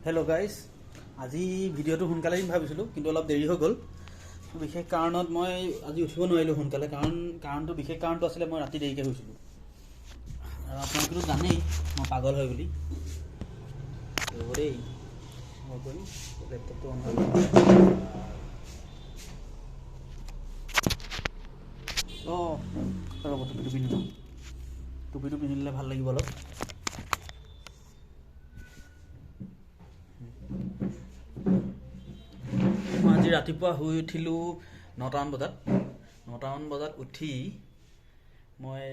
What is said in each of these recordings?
Hello' guys, আজি ভিডিঅ'টো সোনকালে দিম ভাবিছিলোঁ, কিন্তু অলপ দেৰি হৈ গ'ল। বিশেষ কাৰণত মই আজি উঠিব নোৱাৰিলোঁ সোনকালে। কাৰণটো বিশেষ কাৰণটো আছিলে মই ৰাতি দেৰিকৈ শুইছিলোঁ। আৰু আপোনালোকেতো জানেই মই পাগল হয় বুলি। ৰ'ব দেই, মই কৰিম লেপটপটো অন হৈ। অঁ ৰ'ব, টুপিটো পিন্ধি লওঁ। টুপিটো পিন্ধিলে ভাল লাগিব অলপ। মই আজি ৰাতিপুৱা শুই উঠিলোঁ 9টামান বজাত। 9টামান বজাত উঠি মই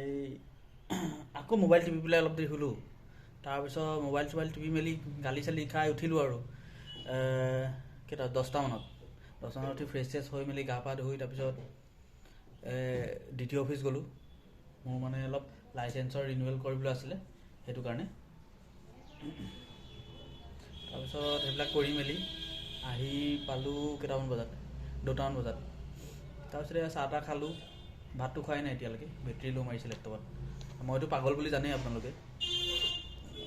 আকৌ মোবাইল টিপি পেলাই অলপ দেৰি শুলোঁ। তাৰপিছত মোবাইল চোবাইল টিপি মেলি গালি চালি খাই উঠিলোঁ আৰু কেইটা 10টামানত। 10টামানত উঠি ফ্ৰেছ চেছ হৈ মেলি গা পা ধুই তাৰপিছত ডি টি অফিচ গ'লোঁ। মোৰ মানে অলপ লাইচেঞ্চৰ ৰিনিউৱেল কৰিবলৈ আছিলে, সেইটো কাৰণে। তাৰপিছত সেইবিলাক কৰি মেলি আহি পালোঁ কেইটামান বজাত, 2টামান বজাত। তাৰপিছতে চাহ তাহ খালোঁ, ভাতটো খোৱাই নাই এতিয়ালৈকে, বেটেৰী ল' মাৰিছে লেপটপত। মইতো পাগল বুলি জানেই আপোনালোকে।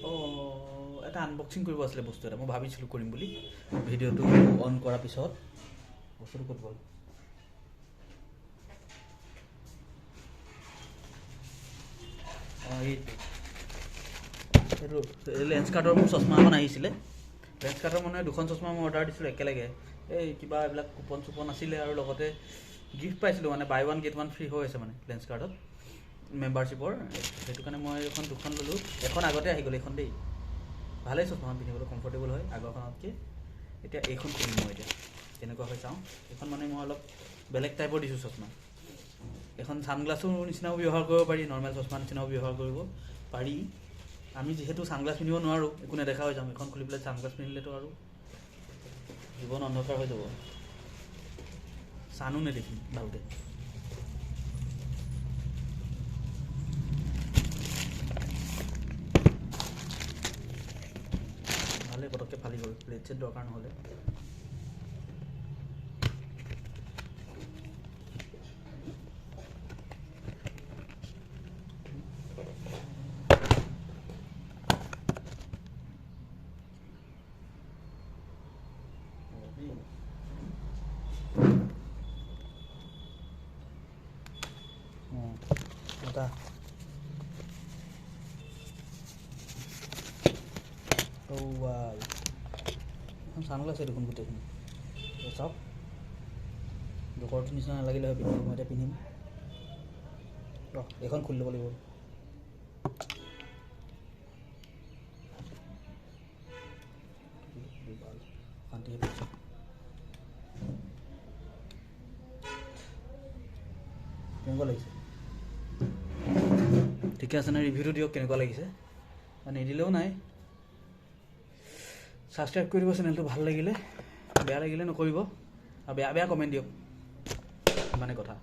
অঁ, এটা আনবক্সিং কৰিব আছিলে বস্তু এটা, মই ভাবিছিলোঁ কৰিম বুলি ভিডিঅ'টো অন কৰাৰ পিছত। বস্তুটো ক'ত গ'ল? অঁ, এইটো এইটো লেন্স কাৰ্টৰ মোৰ চশমা এখন আহিছিলে। লেন্স কাৰ্টৰ মানে দুখন চশমা মই অৰ্ডাৰ দিছিলোঁ একেলগে। এই কিবা এইবিলাক কুপন চুপন আছিলে আৰু লগতে গিফ্ট পাইছিলোঁ, মানে buy one get one free হৈ আছে মানে লেন্স কাৰ্টত মেম্বাৰশ্বিপৰ। সেইটো কাৰণে মই এখন দুখন ল'লোঁ। এখন আগতে আহি গ'ল এইখন দেই, ভালেই চশমাখন পিন্ধিবলৈ কমফৰ্টেবল হয় আগৰখনতকৈ। এতিয়া এইখন খুলিম মই, এতিয়া কেনেকুৱা হয় চাওঁ। এইখন মানে মই অলপ বেলেগ টাইপৰ দিছোঁ চশমা। এইখন ছানগ্লাছৰ নিচিনাও ব্যৱহাৰ কৰিব পাৰি, নৰ্মেল চশমা নিচিনাও ব্যৱহাৰ কৰিব পাৰি। আমি যিহেতু ছানগ্লাছ পিন্ধিব নোৱাৰোঁ, একো নেদেখা হৈ যাম। এইখন খুলি পেলাই ছানগ্লাছ পিন্ধিলেতো আৰু জীৱন অন্ধকাৰ হৈ যাব, চানো নেদেখিম ভালকৈ। ভালেই পটককৈ ফালি গ'ল, প্লেট চেট দৰকাৰ নহ'লে। এটা এখন ছানগ্লাছ দেখোন গোটেইখিনি চাওক, জোকৰটোৰ নিচিনা নালাগিলে হয় পিন্ধিব। মই এতিয়া পিন্ধিম। ৰ, এইখন খুলি ল'ব লাগিব। শান্তিহে পাইছোঁ। কেনেকুৱা লাগিছে? ঠিকে আছেনে? ৰিভিউটো দিয়ক কেনেকুৱা লাগিছে, বা নিদিলেও নাই। ছাবস্ক্ৰাইব কৰি দিব চেনেলটো ভাল লাগিলে, বেয়া লাগিলে নকৰিব, আৰু বেয়া বেয়া কমেণ্ট দিয়ক, ইমানে কথা।